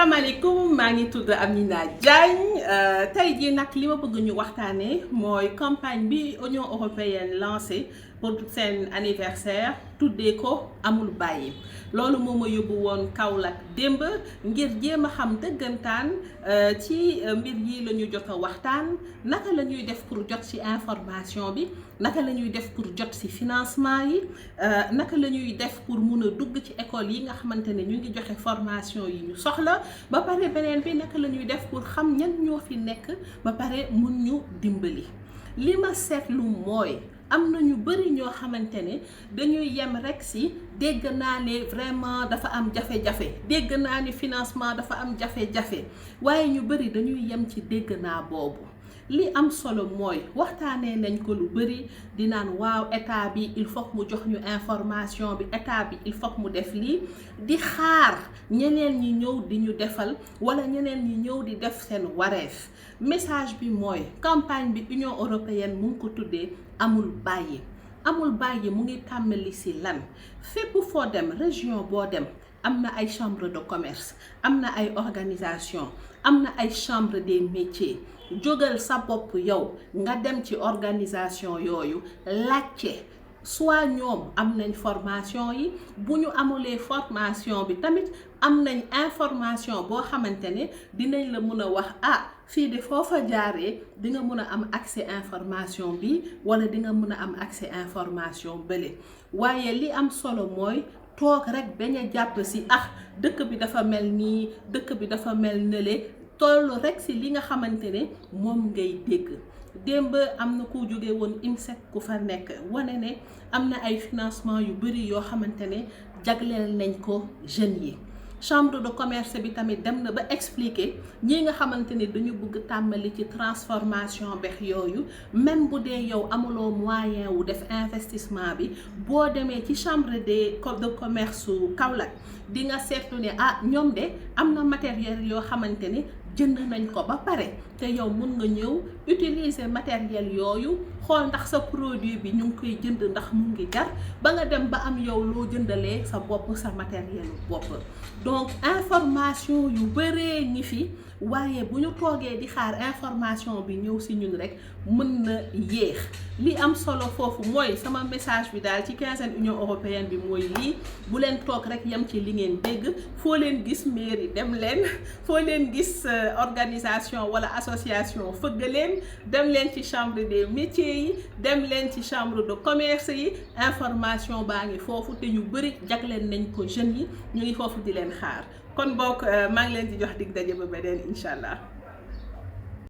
asalaamaaleykum maa ngi tudd Amina Diagne tey jii nag li ma bëgg ñu waxtaanee mooy campagne bi Union européenne lancé pour seen anniversaire tuddee ko amul bàyyi loolu moo ma yóbbu woon Kaolack démb ngir jéem a xam dëggantaan ci mbir yi la ñu jot a waxtaan naka la ñuy def pour jot ci information bi naka la ñuy def pour jot ci financement yi naka la ñuy def pour mun a dugg ci école yi nga xamante ne ñu ngi joxe formation yi ñu soxla ba pare beneen bi naka la ñuy def pour xam ñan ñoo fi nekk ba pare mun ñu dimbali li ma seetlu mooy am na ñu bëri ñoo xamante ne dañuy yem rek ci dégg naa ne vraiment dafa am jafe-jafe dégg naa ne financement dafa am jafe-jafe waaye ñu bëri dañuy yem ci dégg naa boobu li am solo mooy waxtaanee nañ ko lu bëri di naan waaw état bi il faut mu jox ñu information bi état bi il faut mu def lii di xaar ñeneen ñi ñëw di ñu defal wala ñeneen ñi ñëw di def seen wareef message bi mooy campagne bi Union européenne mu ngi ko tuddee amul bàyyi mu ngi tàmbali ci lan fépp foo dem région boo dem am na ay chambre de commerce am na ay organisation am na ay chambre des métiers jógal sa bopp yow nga dem ci organisation yooyu laajte soit ñoom am nañ formation yi bu ñu amulee formation bi tamit am nañ information boo xamante ne dinañ la mën a wax fii de foofa jaaree di nga mën a am accès information bi wala di nga mën a am accès information bële waaye li am solo mooy toog rek bañ a jàpp ci dëkk bi dafa mel nii dëkk bi dafa mel nële toll rek ci li nga xamante ne moom ngay dégg démb am na ku jóge woon IMSEC ku fa nekk wane ne am na ay financement yu bari yoo xamante ne jagleel nañ ko jeunes yi chambre de commerce bi tamit dem na ba expliquer ñi nga xamante ne dañu bëgg tàmbali ci transformation bex yooyu même bu dee yow amuloo moyen wu def investissement bi boo demee ci chambre de commerce su Kaolack di nga seetlu ne ñoom de am na matériel yoo xamante ne jënd nañ ko ba pare te yow mun nga ñëw utiliser matériel yooyu xool ndax sa produit bi ñu ngi koy jënd ndax mu ngi jar ba nga dem ba am yow loo jëndalee sa bopp sa matériel bopp donc information yu bëree ngi fi waaye bu ñu toogee di xaar information bi ñëw ci ñun rek mën na yéex li am solo foofu mooy sama message bi daal ci quinzaine Union européenne bi mooy lii bu leen toog rek yem ci li ngeen dégg foo leen gis mairie dem leen foo leen gis organisation wala association fëgg leen dem leen ci chambre des métiers yi dem leen ci chambre de commerce yi information baa ngi foofu te ñu bëri jagleen nañ ko jeunes yi ñu ngi foofu di leen xaar kon bokk maa ngi leen di jox dig daje ba beneen incha allah.